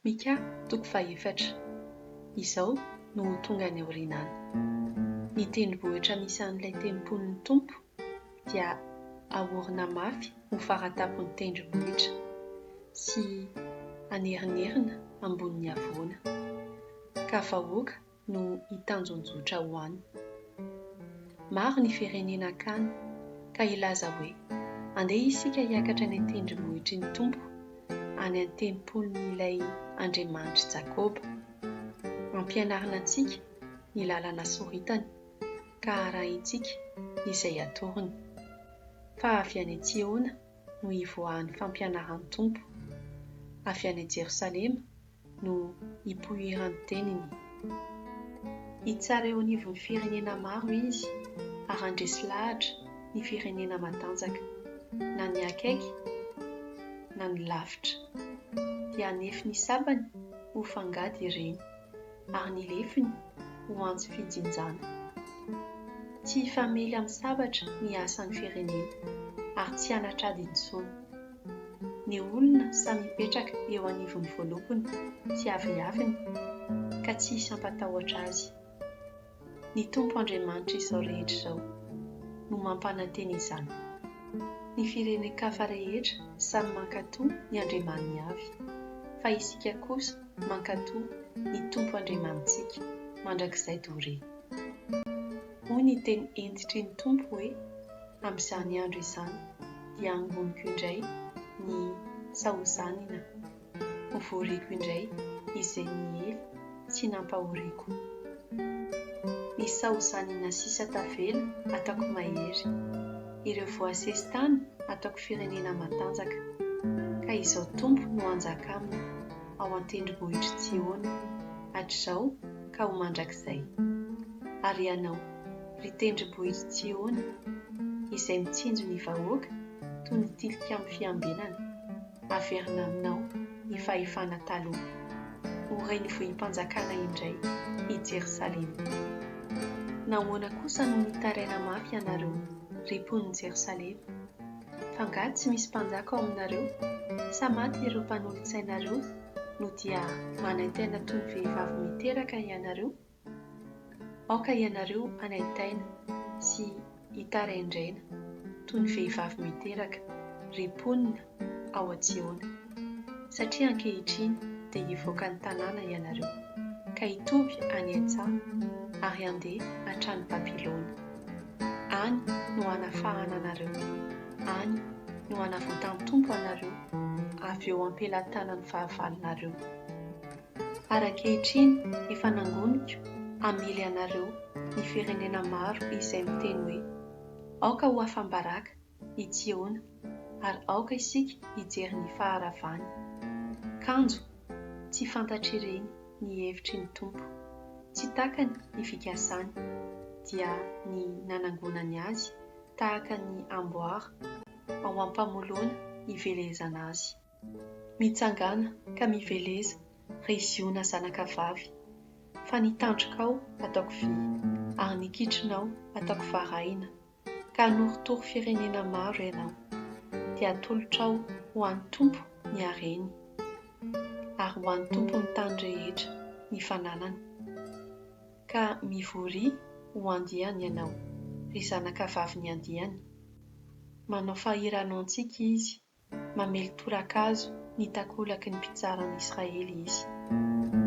Mika toko fahefatra. Izao no ho tonga any aoriana any. Ny tendrombohitra misy an'ilay tempolin'ny Tompo dia haorina mafy ho fara-tampon'ny tendrombohitra sy hanerinerina ambonin'ny havoana, ka vahoaka no hitanjonjotra ho any. Maro ny firenena hankany ka hilaza hoe, Andeha isika hiakatra any an-tendrombohitry ny Tompo, any an-tempolin'ilay Andriamanitr'i Jakoba. Hampianarina antsika ny lalana soritany, ka harahintsika izay atorony. Fa avy any Tsiôna no hivoahan'ny fampianaran'ny Tompo, avy any Jerosalema no hipoiran'ny teniny. Hitsara eo anivon'ny firenena maro izy ary handresy lahatra ny firenena matanjaka, na ny akaiky na ny lavitra. Dia hanefy ny sabany ho fangady ireny, ary ny lefiny ho antsy fijinjana. Tsy hifamely amin'ny sabatra ny asan'ny firenena, ary tsy hanatra-ady intsony. Ny olona samy hipetraka eo anivon'ny voalobony sy aviaviny, ka tsy hisy hampatahotra azy. Ny Tompo Andriamanitr'izao rehetra izao no mampanantena izany. Ny firenen-kafa rehetra samy mankatò ny andriamaniny avy, fa isika kosa mankatò ny Tompo Andriamanitsika mandrakizay doria. Hoy ny teny hentitry ny Tompo hoe, Amin'izany andro izany dia hangoniko indray ny sahozanina, hovoriko indray izay niely sy nampahoriako. Ny sahozanina sisa tavela ataoko mahery, ireo voasesitany ataoko firenena matanjaka, ka izao Tompo no hanjaka aminy ao an-tendrombohitr'i Tsiôna, hatrizao ka ho mandrakizay. Ary ianao, ry tendrombohitr'i Tsiôna, izay mitsinjo ny vahoaka toy ny tilikambo fiambenana, haverina aminao ny fahefana taloha. Ho renivohi-panjakana indray i Jerosalema. Nahoana kosa no nitaraina mafy ianareo, ry mponin'i Jerosalema? F'angaha tsy misy mpanjaka ao aminareo? Sa maty ireo mpanolotsainareo no dia manaintaina toy ny vehivavy miteraka ianareo? Aoka ianareo hanaintaina sy hitaraindraina toy ny vehivavy miteraka, ry mponina ao Tsiôna, satria ankehitriny dia hivoaka ny tanàna ianareo, ka hitoby any an-tsaha ary handeha hatrany Babylona. Any no hanafahana anareo, any no hanavotan'ny Tompo anareo avy eo am-pelatanan'ny fahavalonareo. Ary ankehitriny efa nangoniko hamely anareo ny firenena maro izay miteny hoe, Aoka ho afa-baraka i Tsiôna, ary aoka isika hijery ny faharavany. Kanjo tsy fantatr'ireny ny hevitry ny Tompo, tsy takany ny fikasany, dia ny nanangonany azy tahaka ny amboara ao am-pamoloana hivelezana azy. Mitsangàna ka miveleza, ry Ziona zanakavavy, fa ny tandrokao hataoko vy, ary ny kitronao hataoko varahina, ka hanorotoro firenena maro ianao. Dia hatolotrao ho an'ny Tompo ny hareny, ary ho an'ny Tompon'ny tany rehetra ny fananany. Ka mivoria ho andiany ianao, ry zanakavavin'ny andiany. Manao fahirano antsika izy. Mamely torakazo ny takolaky ny mpitsaran'i Israely izy.